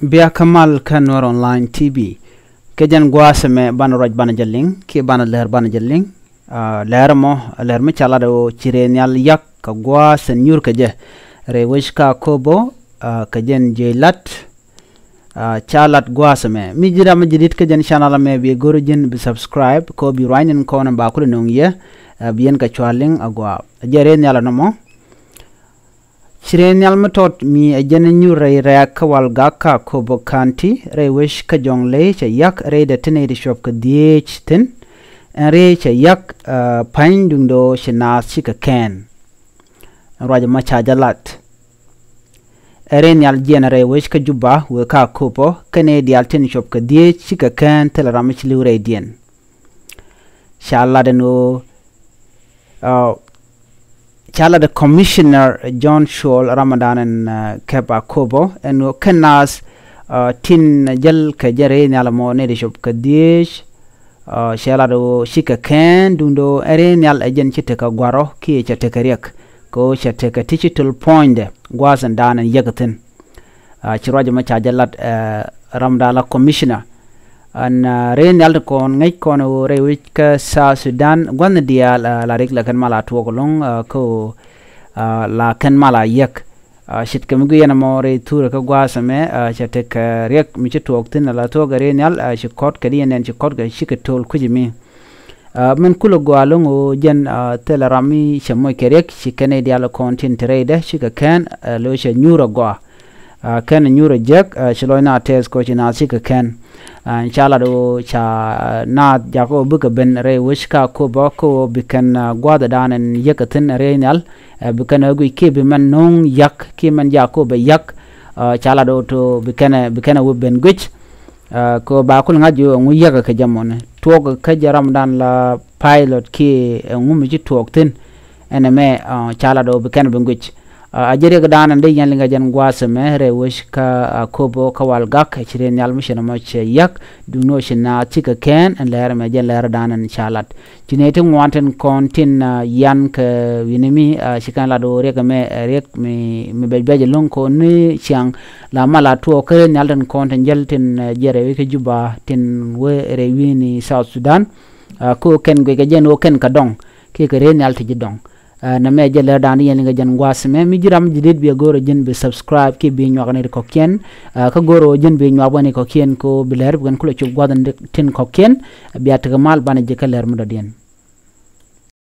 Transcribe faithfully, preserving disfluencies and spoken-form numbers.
Bia kä mal kä Nuer Online T V. Kä jɛn gua̱a̱th ɛmɛ banɛ ruac banɛ jɛ liŋ kiɛ banɛ lɛr banɛ jɛ liŋ. Ah, lɛr ɛmɔ, lɛr mi ca lat ɛ ɣöö ci rɛy nhial yak kɛ gua̱a̱th ɛn nyuur kɛ jɛ rɛy wec kä Akobo, ah, kɛ jɛn jiɛc lat. Ah, ca lat gua̱a̱th ɛmɛ. Mi ji̱ ram mi ji̱ dit kä jɛn channel ɛmɛ, bi go̱r ji̱n bi subscribe kɛ ɣöö bi ruaacni kɔn ba kulɛ nöŋ yɛ, ah, bi yɛn kɛ cua liŋ agɔaa. Jɛ rɛy nhial ɛnɔmɔ. Ci rɛy nhial mi tɔt mi ɛ jɛn nyuur rɛy rɛɛk kä Walgak kä Akobo County rɛy wec kä Jɔŋley cɛ yak rɛydɛ ti nɛy ti cuɔp kɛ dhieec thi̱n. Ɛn rɛy cɛ yak, ah, pa̱ny duundɛ ɣöö ci naath cikɛ kɛn. Ɛn ruac ɛmɔ ca jɛ lat. Ɛ rɛy nhial jiɛn rɛy wec kä Juba wëë kä Akobo, kä nɛy diaal tin cuɔp kɛ dhieec cikɛ kɛn thilɛ ram mi ci li̱w rɛydiɛn. Ca lat ɛn ɣöö, ah, ca lat ɛ Commissioner John Cuɔl ram ɛ dan ɛn, ah, käp Akobo ɛn ɣöö kɛn naath, ah, tin jäl kɛ jɛ rɛy nhial ɛmɔ nɛy ti cuɔp kɛ dhieec, ah, cɛ lat ɣöö cikɛ kɛn duundɛ ɣöö ɛn rɛy nhial ɛ jɛn ci tekɛ gua̱rä kiɛ cɛ tekɛ riɛk kɛ ɣöö cɛ tekɛ ti ci töl puɔ̱nydɛ gua̱a̱th ɛn dan ɛn yäk thi̱n. Ah, ci ruac ɛmɔ ca jɛ lat, eh, ram dan la Commissioner. Ɛn, ah, rɛy nhial ti kɔn ŋäc kɔn ɣöö rɛy wec kä South Sudan gua̱thni diaal, ah, la riɛk la kɛn mal a tuɔɔk ɛlɔ̱ŋ, ah, kä ɣöö, ah, la kɛn mal a yäk. Ah, ce̱tkɛ mi guic ɛn ɛmɔ rɛy thurɛ kä gua̱a̱th ɛmɛ, ah, cɛ tekɛ riɛk mi ci tuɔɔk thi̱n ala thuɔ̱k ɛ rɛy nhial, ah, ci kɔt kɛ di ɛn ɛn ci kɔt kɛ cikɛ töl kui̱c mi. Ah, min kulɛ gɔaa ɛlɔ̱ŋ ɣöö jɛn, ah, thilɛ ram mi cɛ moc kɛ riɛk ci kɛn nɛy diaal kɔn tin te rɛydɛ cikɛ kɛn, ah, lo̱c cɛ nyuur agɔaa. Ah, kɛn nyuur a jiäk, ah, ci lɔc naath tɛth kɛ ɣöö ci naath cikɛ kɛn. Ah, ca lat ɣöö ca, ah, naath jakä ɣöö bikɛ ben rɛy wec kä Akobo kä ɣöö bi kɛn, ah, gua̱a̱th ɛ dan ɛn yäk thi̱n rɛy nhial, ah, bi kɛn ɛ guic kiɛ bi mɛn no̱o̱ŋ yak kiɛ mɛn jakä ɣöö bɛ yak. Ah, ca lat ɣöö to bi kɛn ɛ, bi kɛn ɛ wä ben guic. Ah, kɛ ɣöö ba kul ŋa̱c ɣöö ɛŋu yäkä kɛ jɛ mɔni. Tuɔɔk kä jɛ ram dan la pilot kiɛ ɛŋu mi ci tuɔɔk thi̱n. Ɛn ɛmɛ, ah, ca lat ɣöö bi kɛn bi guic. Ah, a jɛ riɛk dan ɛn dee yɛn liŋ ɛ jɛn gua̱a̱th ɛmɛ rɛy wec kä Akobo kä Walgak, ci rɛy nhial mi ci nɔmɔ cɛ yak, duundɛ ɣöö ci naath cikɛ kɛn, ɛn lɛr ɛmɛ jɛn lɛr dan ɛn ca lat. Ci nɛy ti ŋuan tin kɔn tin, ah, yan kɛ wi̱ni mi, ah, ci kɛn lat ɣöö riɛk ɛmɛ, eh, riɛk mi, mi bɛc bɛc ɛlɔ̱ŋ kɔn ni ciaŋ la mal a tuɔɔk kä rɛy nhial tin kɔn tin jäl tin, eh, jiɛn rɛy wec kä Juba tin wee rɛy wi̱ni South Sudan. Ah, kä ɣöö kɛn guic kɛ jɛn ɣöö kɛn kɛ dɔŋ kiɛ kɛ rɛy nhial ti ji̱ dɔŋ. Ah, nɛmɛ jɛ lɛr dan yɛn liŋ kɛ jɛn gua̱a̱th ɛmɛ. Mi ji̱ ram ji̱ dit bi a go̱r ɣöö ji̱n bi subscribe kiɛ bi nyuak nɛy ti kɔ̱kiɛn. Ah, kä go̱r ɣöö ji̱n bi nyuak bä nɛy ti kɔ̱kiɛn kɛ ɣöö bi lɛr bi kɛn kulɛ cop gua̱th tin kɔ̱kiɛn. Bia tekɛ mal banɛ ji̱ kä lɛr mi dɔ̱diɛn.